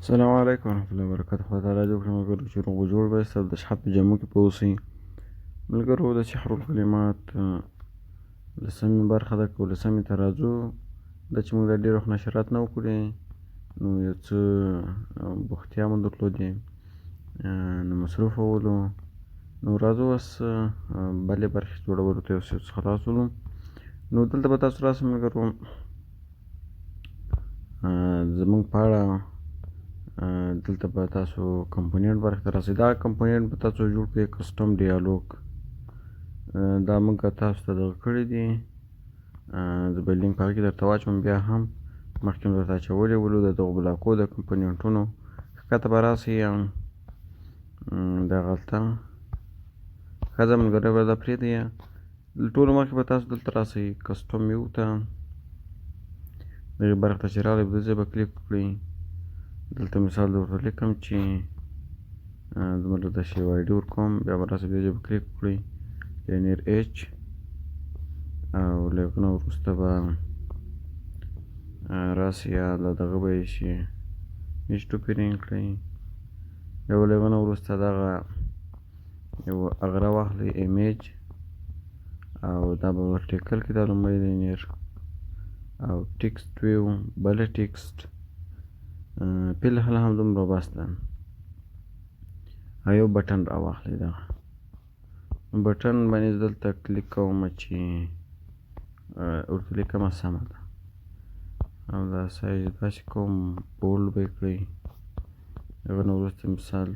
السلام علیکم ورحمت الله وبرکاته. خدای تعالی دې وکړي ملګرو چې روغ جوړ به یاست او د صحت په جامو کې به اوسئ. ملګرو، د سحر الکلمات لسمې برخه ده، که لسمې ته راځو. دا چې موږ دا ډېر وخت نشرات نه وکړي، نو یو څه بوختیا مو درلودې، نو مصروفه ولو. نو راځو اوس بلې برخې جوړولو ته، یو څه خلاص ولو. نو دلته به تاسو راسئ ملګرو، زمونږ په اړه دلته به تاسو component برخې ته راسئ. دا component به تاسو جوړ کړئ، custom dialog. دا موږ تاسو ته دغه کړی دي، زه به لینک په هغه کې درته واچوم. بیا هم مخکې مې درته اچولی ولو. د دغو بلاکو د کمپونینټونو ښکته به راسئ، دغلته ښځه ملګری به دا پرېږدئ. له ټولو مخکې به تاسو دلته راسئ custom view ته، دغې برخې ته چې راغلئ، په دې ځای به کلیک وکړئ. دلته مثال درته لیکم چې دومره داسې یو ID ورکوم. بیا به راسئ، دې ځای به کلیک وکړئ، linear H، او له هغه نه وروسته به راسئ، یا له دغه به یې چې match to parent کړئ. بیا به له هغه نه وروسته دغه یو هغه راواخلئ، image، او دا به vertical کړئ. دا لومړی linear او text view، بله text فی الحال هم دومره بس ده. او یو button راواخلئ، دغه button باندې دلته کلیک کوم چې ورته لیکمه سمه ده، او دا سایز داسې کوم، bold به یې کړئ. هغه نه وروسته مثال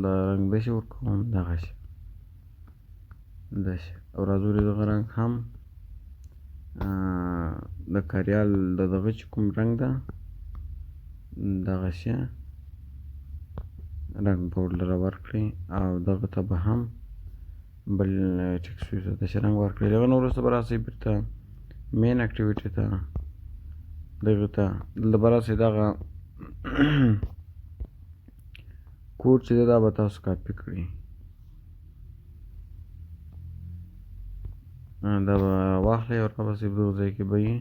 دا رنګ داسې ورکوم، دغسې داسې، او راځو دغه رنګ هم د کاریال د دغه چې کوم رنګ ده، دغسې رنګ به ورله ورکړئ. او دغه ته به هم بل text view ته داسې رنګ ورکړئ. هغه نه وروسته به راسئ بېرته main activity ته، دغه ته دلته به راسئ، دغه کوډ چې دی دا به تاسو کاپي کړئ، دا به واخلئ او راپسې په دغه ځای کې به یې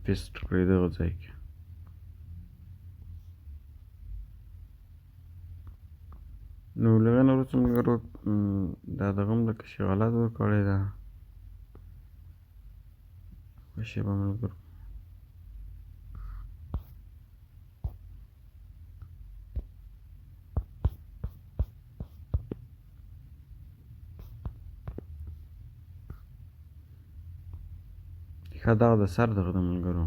paste کړئ، دغه ځای کې. نو له هغې نه وروسته ملګرو دا دغه هم لکه چې غلط ورکړی ده، ښه شېبه ملګرو. ښه، دغه د سر دغه د ملګرو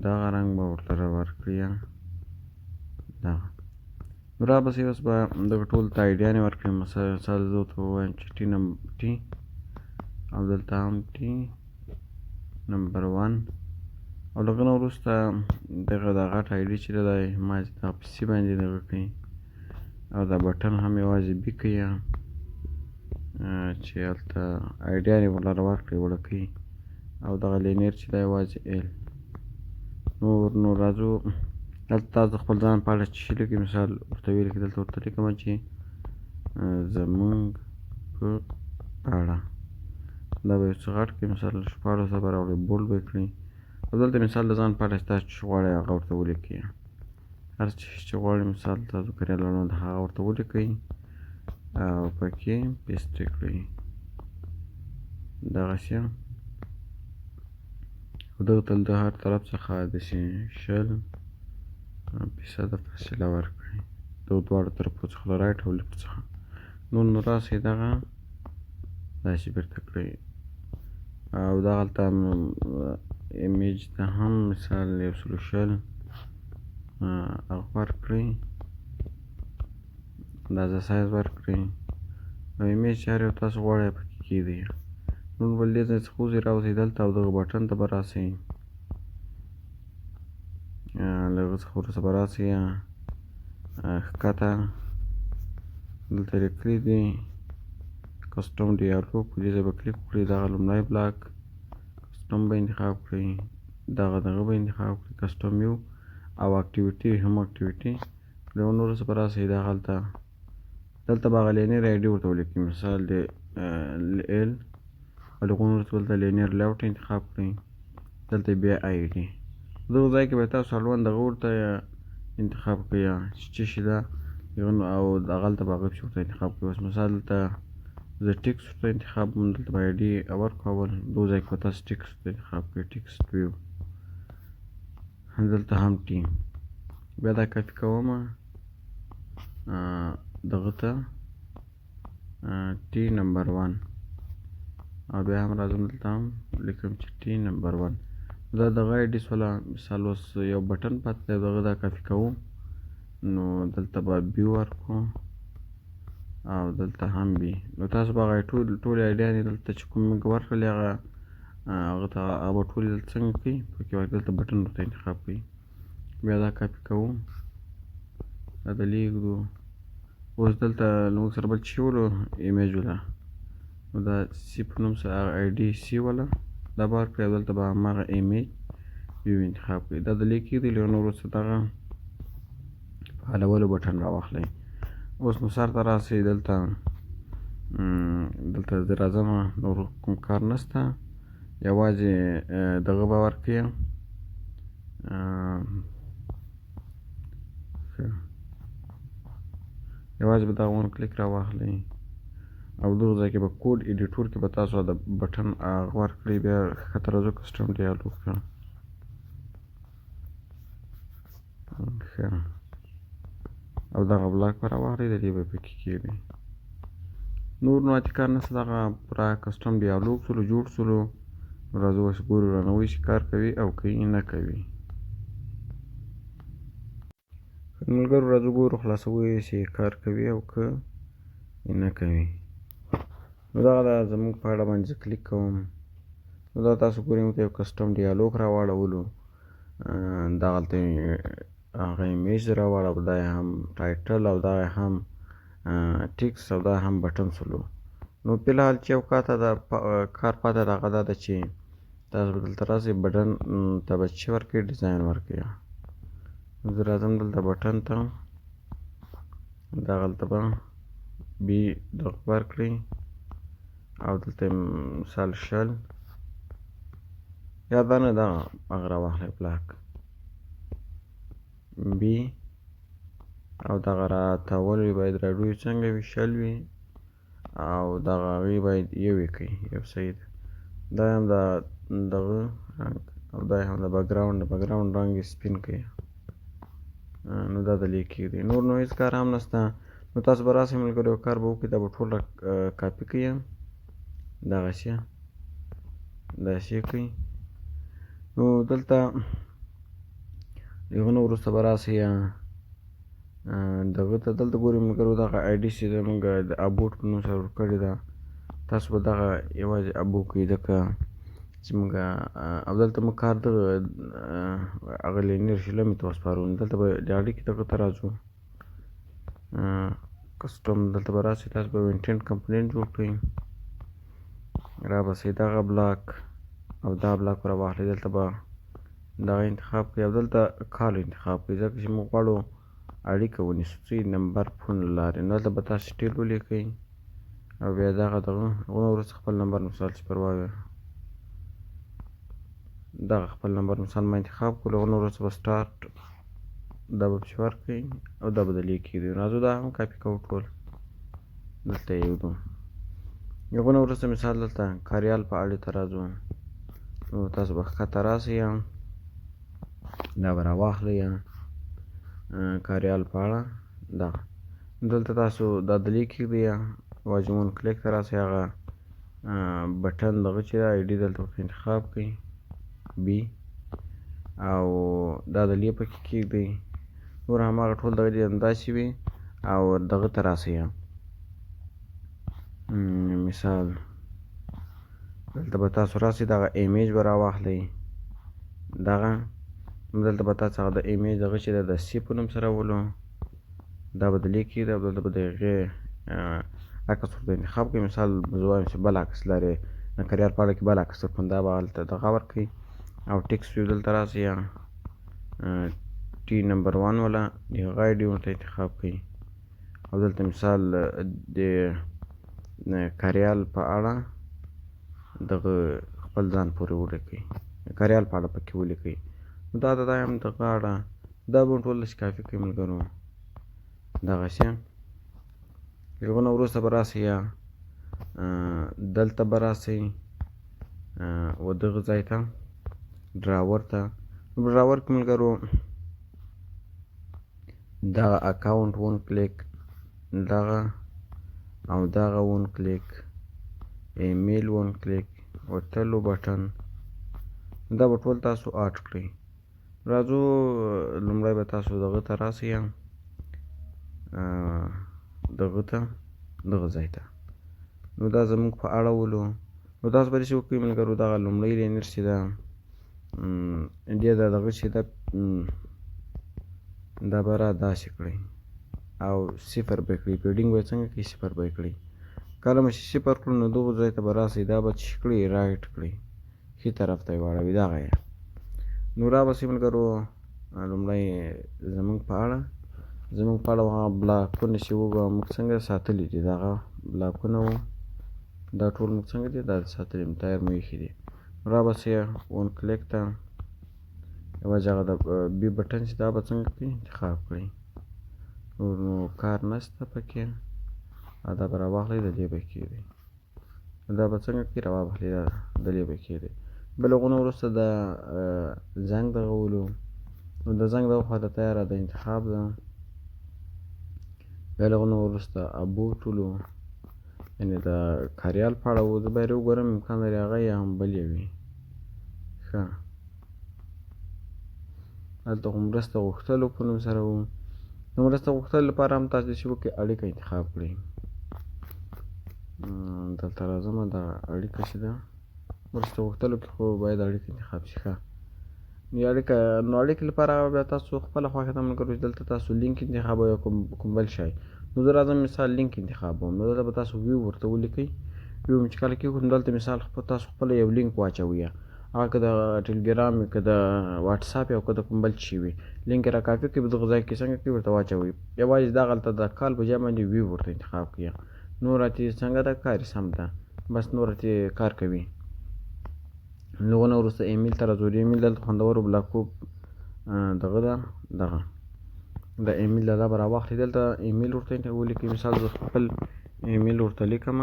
دغه رنګ به ورته ورکړي. دغه نو راپسې اوس به دغه ټول ته آیډیانې ورکړي. مثال زه ورته ووایم چې T number T، او دلته هم T number 1، او له هغه نه وروسته دغه دا غټه ID چې ده، دا ما دغه په C باندې دغه کوي، او دا button هم یوازې B کوي، چې هلته آیډیانې ورله ورکړي وړکوي، او دغه linear چې ده یوازې L. نور نو راځو دلته تاسو خپل ځان په اړه چې لیکئ، مثال ورته ولیکئ. دلته ورته لیکم چې زمونږ په اړه، دا به یو څه غټ کړئ، مثال 16 ته به راوړئ، bold به یې کړئ. او دلته مثال د ځان په اړه چې تاسو چې غواړئ هغه ورته ولیکئ، هر څه چې غواړئ، مثال تاسو کریال اړوند هغه ورته ولیکئ او پکې paste یې کړئ دغسې. او دغه تل د هر طرف څخه داسې 20 فیصده فاصله ورکړئ، دغو دواړو طرفو څخه، له right او left څخه. نور نو راسئ دغه داسې بېرته کړئ، او دغلته image ته هم مثال یو سلو شل هغه ورکړئ، اندازه سایز ورکړئ، او image چې هر یو تاسو غواړئ پکې کښېږدئ. نور بل دې ځای څخه وځئ، راوځئ دلته او دغه button ته به راسئ. له هغه څخه وروسته به راسئ ښکته، دلته لیکلي دي custom dialog، په دې ځای به کلیک وکړئ. دغه لومړی block custom به انتخاب کړئ، دغه دغه به انتخاب کړئ، custom view او activity هم activity. له هغه نه وروسته به راسئ دغلته، دلته به هغه linear ID ورته ولیکئ، مثال د L، او له هغه نه وروسته دلته linear layout انتخاب کړئ، دلته بیا ID. دغه ځای کې به تاسو اړوند دغه ورته انتخاب کړئ چې څه شي ده او دغلته به هغه پسې ورته انتخاب کړئ. اوس مثال دلته زه ټیکس ورته انتخاب کوم، دلته به آی ډي ورکړو اول، دغه ځای کې به تاسو ټیکس ورته انتخاب کړئ، ټیکس ویو، دلته هم ټي. بیا دا کاپي کوم دغه ته ټي نمبر 1، او بیا هم راځم دلته هم لیکم چې ټي نمبر 1. دا دغه آی ډي سوله. مثال اوس یو بټن پاتې دی، دغه دا کاپي کوو، نو دلته به بي ورکړو او دلته هم بي. نو تاسو به هغه ټولې آیډیانې دلته چې کوم موږ ورکړلې هغه هغه ته هغه به ټولې دلته څنګه کړئ پکې ورکړئ، دلته بټن ورته انتخاب کړئ. بیا دا کاپي کوو، دا د لیږدو. اوس دلته له موږ سره بل څه ولو ایمیج وله، نو دا سی په نوم سره هغه آی ډي سی وله دا به ورکړئ، او دلته به هماغه ایمیج ویو انتخاب کړئ. دا د لیک کېږدئ، له نور وروسته دغه فعالولو بټن راواخلئ. اوس نو سر ته راسئ، دلته دلته زه راځم، نور کوم کار نشته، یوازې دغه به ورکړئ. ښه، یوازې به دغه ون کلیک راواخلئ او دغه ځای کې به کوډ ایډیټور کې به تاسو د بټن هغه ورکړئ. بیا ښکته راځو کسټم ډیالوګ ته. ښه، او دغه بلاک به راواخلئ، د دې به پکې کېږدئ. نور نو اتې کار نشته، دغه پوره کسټم ډیالوګ سولو جوړ سولو. نو راځو اوس ګورو رانوی چې کار کوي او که یې نه کوي. ملګرو راځو ګورو خلاصوو یې چې کار کوي او که یې نه کوي. نو دغه ده زموږ په اړه باندې زه کلیک کوم، نو دا تاسو ګورئ موږ ته یو کسټم ډیالوګ راواړولو، دغلته هغه ایمیج راواړو، دا یې هم ټایټل او دا یې هم ټیکس او دا هم بټن سولو. نو په الحال چې یو کار پاته ده هغه دا ده چې تاسو به دلته راسئ بټن ته به چې ورکړئ ډیزاین ورکړئ. زه راځم دلته بټن ته، دغلته به بي دغه ورکړئ او دلته مثال 20 یا دا نه دغه هغه راواخلئ بلاک بي او دغه راتاول وي، باید راډیو څنګه وي 20 وي او دغه هغې باید یو یې کوي، یو صحیح ده. دا هم د دغه رنګ او دا هم د بکګراونډ، د بکګراونډ رنګ یې سپین کوي. نو دا د لیک کېږدئ. نور نو هېڅ کار هم نشته. نو تاسو به راسئ ملګرو یو کار به وکړئ، دا به ټول را کاپي کوي دغسې داسې کوي. نو دلته هغه نه وروسته به راسئ دغه ته. دلته ګورئ ملګرو دغه آی ډي چې ده موږ د ابوټ په نوم سره ورکړې ده، تاسو به دغه یوازې ابو کوئ ځکه چې موږ او دلته موږ کار دغه هغه لینیر شلمې ته وسپارو. نو دلته به د اړیکې دغه ته راځو، کسټم دلته به راسئ، تاسو به انټینټ کمپوننټ جوړ کړئ، را به سئ دغه بلاک او دا بلاک به راواخلئ، دلته به دغه انتخاب کړئ او دلته کال انتخاب کړئ ځکه چې موږ غواړو اړیکه ونیسو څه نمبر فون له لارې. نو دلته به تاسو ټیل ولیکئ او بیا دغه دغه هغه وروسته خپل نمبر مثال چې پر واویه دغه خپل نمبر مثال ما انتخاب کړو، هغه وروسته به سټارټ دا به پسې ورکړئ او دا به د لیک کېږدئ. نو راځو دا هم کاپي کوو ټول دلته یې ږدو. هغه نه وروسته مثال دلته کاریال په اړې ته راځو، نو تاسو به ښکته راسئ، دا به راواخلئ کاریال په اړه دغه. دلته تاسو دا د لیک کېږدئ، یوازې مون کلیک ته راسئ، هغه بټن دغه چې ده آی ډي دلته ورته انتخاب کړئ بي او دا د لې پکې کېږدئ. نور هماغه ټول دغه دې همداسې وي او دغه ته راسئ. مثال دلته به تاسو راسئ دغه ایمیج به راواخلئ دغه، دلته به تاسو هغه د ایمیج دغه چې ده د سی په نوم سره ولو، دا به د لې کېږدئ او دلته به د هغې عکس ورته انتخاب کړئ. مثال زه وایم چې بل عکس لرې د کریار په اړه کې بل عکس درکوم، دا به هلته دغه ورکړئ او ټیکس ویو دلته راسئ، ټي نمبر 1 والا د هغه آی ډي ورته انتخاب کړئ او دلته مثال د کاریال په اړه دغه خپل ځان پورې ولیکئ، کاریال په اړه پکې ولیکئ. نو دا د هم د غاړه دا به ټول داسې کافي کوي ملګرو. دغسې هغه نه وروسته به راسئ یا دلته به راسئ و دغه ځای ته drawer ته. نو په drawer کې ملګرو دغه account one click، دغه او دغه one click، email one click، وتلو button، دا به ټول تاسو add کړئ. راځو لومړی به تاسو دغه ته راسئ، دغه ته دغه ځای ته. نو دا زموږ په اړه ولو. نو تاسو به داسې وکړئ ملګرو، دغه لومړی لینر چې ده دې دا دغه چې ده دا به را داسې کړئ او صفر به یې کړئ. padding به یې څنګه کړئ؟ صفر به یې کړئ. کله مو چې صفر کړو نو دغه ځای ته به راسئ، دا به چې کړئ right کړئ، ښي طرف ته یې واړوي دغه یې. نو را به سئ ملګرو لومړی زموږ په اړه، زموږ په اړه هغه بلاکونه چې وو موږ څنګه ساتلي دي، دغه بلاکونه وو دا ټول موږ څنګه دي دا ساتلي تیار مو ایښي دي. را به سئ one click ته، یوازې هغه د B button چې دا به څنګه کړئ انتخاب کړئ، نور نو کار نشته پکې. دا به راواخلئ د دې به کېږي، دا به څنګه کړئ راواخلئ دا د دې به کېږي. بل هغو نه وروسته د زنګ دغه ولو، نو د زنګ دغه خوا ته تیاره د انتخاب ده. بیا له هغو نه وروسته about ولو، یعنې د کاریال په اړه وو. زه باید وګورم امکان لري هغه یا هم بل یې وي. ښه هلته خو مرسته غوښتلو په نوم سره وو. د مرسته غوښتلو لپاره هم تاسو داسې وکړئ اړیکه انتخاب کړئ. دلته راځم، دا اړیکه چې ده مرسته غوښتلو کې خو باید اړیکه انتخاب شي. ښه نو اړیکه، نو اړیکې لپاره بیا تاسو خپله خوښه ده ملګرو چې دلته تاسو لینک انتخابوئ یا کوم بل شی. نو زه راځم مثال لینک انتخابوم، نو دلته به تاسو view ورته ولیکئ. view مې چې کله کېښود نو دلته مثال تاسو خپله یو لینک واچوئ، هغه که د ټلګرام وي که د واتساپ او که د کوم بل شي وي، لینک یې را کاپي کړئ، په دغه ځای کې څنګه کړئ ورته واچوئ. یوازې دغلته د کال په ځای باندې view ورته انتخاب کړئ، نور راته څنګه ده کار یې سم ده، بس نور راته کار کوي. نو هغه نه وروسته ایمیل ته راځو. ایمیل دلته خوندورو بلاکو دغه ده، دغه د ایمیل دا به راواخلئ، دلته ایمیل ورته ولیکئ. مثال زه خپل ایمیل ورته لیکم،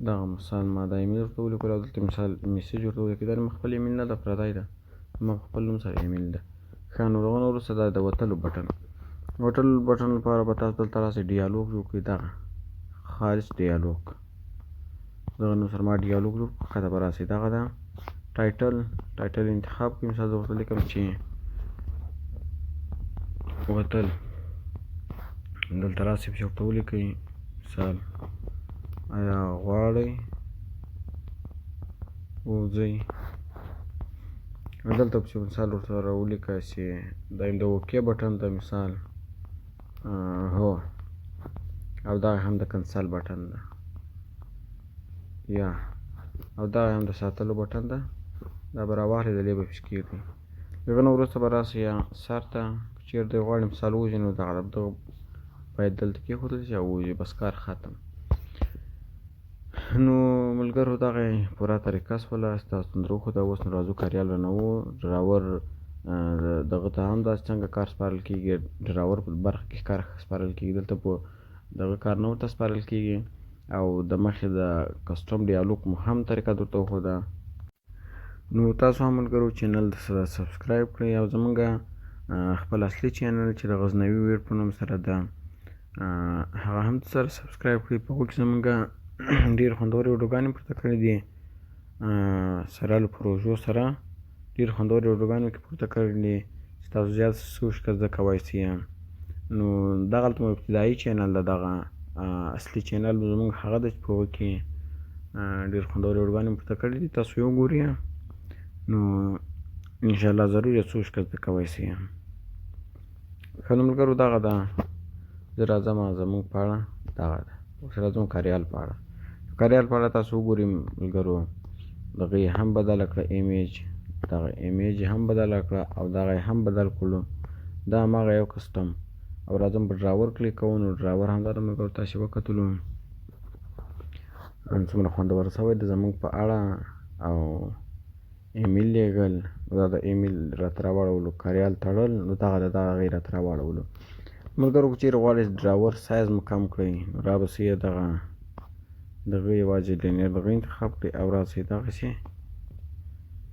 دغه مثال ما دا ایمیل ورته ولیکل او دلته مثال message ورته ولیکل. دا زما خپل ایمیل نه ده، پردی ده، زما په خپل نوم سره ایمیل ده. ښه نو دغه نه وروسته دا د وتلو button، وتلو button لپاره به تاسو دلته راسئ dialog جوړ کړئ، دغه خالص dialog دغه نوم سره ما dialog جوړ کړ. ښکته به راسئ، دغه ده title، title انتخاب کړئ. مثال زه ورته لیکم چې وتل، دلته راسئ پسې ورته ولیکئ مثال آیا غواړئ ووځئ، دلته پسې مثال ورته راولیکه چې دا د OK button ده مثال هو، او دا هم د cancel button ده یا، او دا هم د ساتلو button ده. دا به راواخلئ د دې به پسې کېږدئ. هغه نه وروسته به راسئ یا سر ته، که چېرې دی غواړي مثال ووځي نو دغه دغه باید دلته کېښودل شي او ووځي، بس کار ختم. نو ملګرو دغه پوره طریقه سوله ستاسو در وښوده. اوس نو راځو کاریال رانه drawer دغه ته هم داسې څنګه کار سپارل کېږي، drawer په برخه کې کار سپارل کېږي، دلته په دغه کار نه ورته سپارل کېږي. او د مخې د custom dialog مو هم طریقه درته وښوده. نو تاسو هم ملګرو channel سره subscribe کړئ او زمونږ خپل اصلي channel چې د غزنوي ویر په نوم سره ده هغه هم سره subscribe کړئ. په هغو کې زمونږ ډېرې خوندورې ویډیوګانې پورته کړې دي، سره له پروژو سره ډېرې خوندورې ویډیوګانې کې پورته کړې دي چې تاسو زیات څه زده کوی سئ. نو دغلته مو ابتدایي channel ده، دغه اصلي channel زمونږ هغه ده چې په هغو کې ډېر خوندورې ویډیوګانې پورته کړې دي، تاسو یې وګورئ. نو انشاءالله ضرور یې څه زده کوی سئ. ښه نو ملګرو دغه ده، زه راځم زمونږ په اړه دغه ده. اوس راځم کاریال په اړه. کاریال په اړه تاسو وګورئ ملګرو، دغه یې هم بدله کړه image، دغه image یې هم بدله کړه او دغه یې هم بدل کړلو، دا هماغه یو custom. او راځم په drawer click کوو، نو drawer هم دا ده ملګرو تاسې وکتلو. څومره خوندور سوی د زموږ په اړه او ایمیل لیږل، دا د ایمیل راته راواړولو، کاریال تړل، نو دغه د دغه هغې راته راواړولو. ملګرو که چېرې غواړئ drawer size مو کم کړئ، نو را به سئ دغه دغه یوازې linear دغه انتخاب کړئ او راسئ دغسې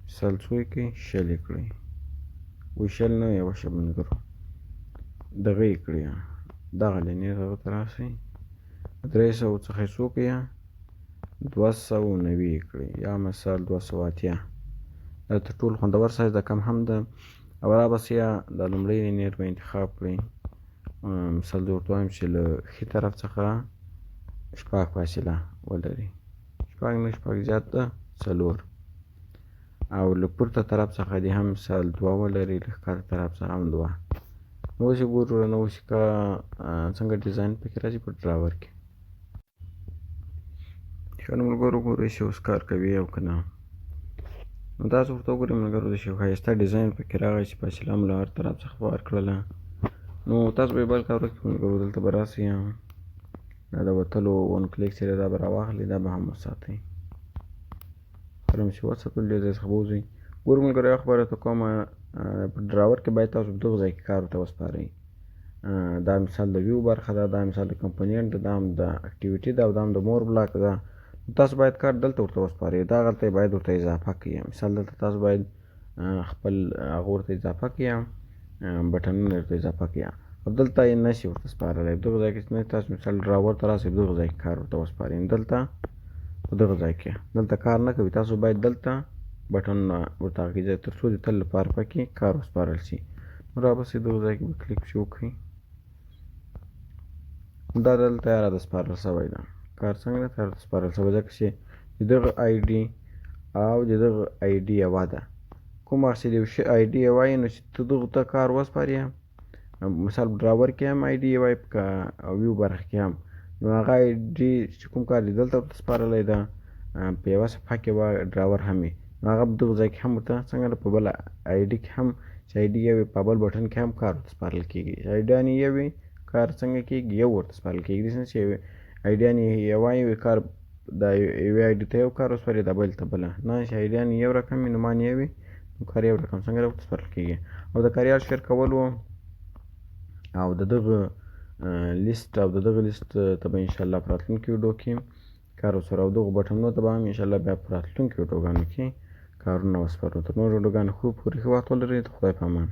مثال څو یې کړئ، 20 یې کړئ، وایي 20 نه یوه شه ملګرو دغه یې کړئ، دغه linear دغه ته راسئ 300 څخه یې څو کړئ، 290 یې کړئ، یا مثال 280. دا تر ټولو خوندور سایز ده، کم هم ده. او را به سئ دا لومړی linear به انتخاب کړئ، مثال زه ورته وایم چې له ښي طرف څخه 6 فاصله ولري، 6 نه 6 زیات ده 4، او له پورته طرف څخه دې هم مثال 2 ولري، له ښکته طرف څخه هم 2. نو اوس یې ګورو، نو اوس که څنګه ډیزاین پکې راځي په drawer کې. ښه نو ملګرو ګورئ چې اوس کار کوي او که نه. نو تاسو ورته وګورئ ملګرو، داسې یو ښایسته ډیزاین پکې راغی چې فاصله مو له هر طرف څخه ورکړله. نو تاسو به یې بل کار وکړئ ملګرو، دلته به راسئ، دا د وتلو on click چې دا به راواخلئ، دا به هم وساتئ، کله مو چې وساتل له ځای څخه به وځئ. ګورو ملګرو یوه خبره درته کوم، په drawer کې باید تاسو په دغه ځای کې کار ورته وسپارئ. دا مثال د view برخه ده، دا مثال د component ده، دا هم د activity ده، او دا هم د more block ده. تاسو باید کار دلته ورته وسپارئ، دا غلطه یې باید ورته اضافه کړئ. مثال دلته تاسو باید خپل هغه ورته اضافه کړئ، بټنونه ورته اضافه کړئ، او دلته یې نه شي ورته سپارلی. په دغه ځای کې نه تاسو مثال drawer ته راسئ، په دغه ځای کې کار ورته وسپارئ. دلته په دغه ځای کې دلته کار نه کوي، تاسو باید دلته بټنونه ورته کړئ تر څو د تل لپاره پکې کار وسپارل شي. نو را به سئ دغه ځای کې به کلیک پکې وکړئ، دا دلته راته سپارل سوی ده. کار څنګه ده راته سپارل سوی، ځکه چې د دغه ID او د دغه ID یوه ده. کوم وخت چې د یو شي ID یوه وي، نو چې ته دغه ته کار وسپارې، مثال په drawer کې هم ID یوه وي، او view برخه کې هم، نو هغه ID چې کوم کار دې دلته ورته سپارلی ده، په یوه صفحه کې به drawer هم وي، نو هغه په دغه ځای کې هم ورته څنګه ده په بله ID کې هم چې ID یو وي، په بل بټن کې هم کار ورته سپارل کېږي. چې ID یانې یو وي، کار څنګه کېږي، یو ورته سپارل کېږي. داسې نه چې ID یانې یوه وي، کار د یوې ID ته یو کار وسپاري، د بل ته بله، نه چې ID یانې یو رقم وي، نو مان یو وي، نو کار یو رقم څنګه ورته سپارل کېږي. او د کاریال share کولو او د دغه لیست او د دغه لیست ته به انشاءالله په راتلونکي ویډیو کې کار وسپارو، او دغو بټنونو ته به هم انشاءالله بیا په راتلونکي ویډیوګانو کې کارونه وسپارو. تر نورو ویډیوګانو ښو پورې ښه وخت ولرئ. د خدای په امان.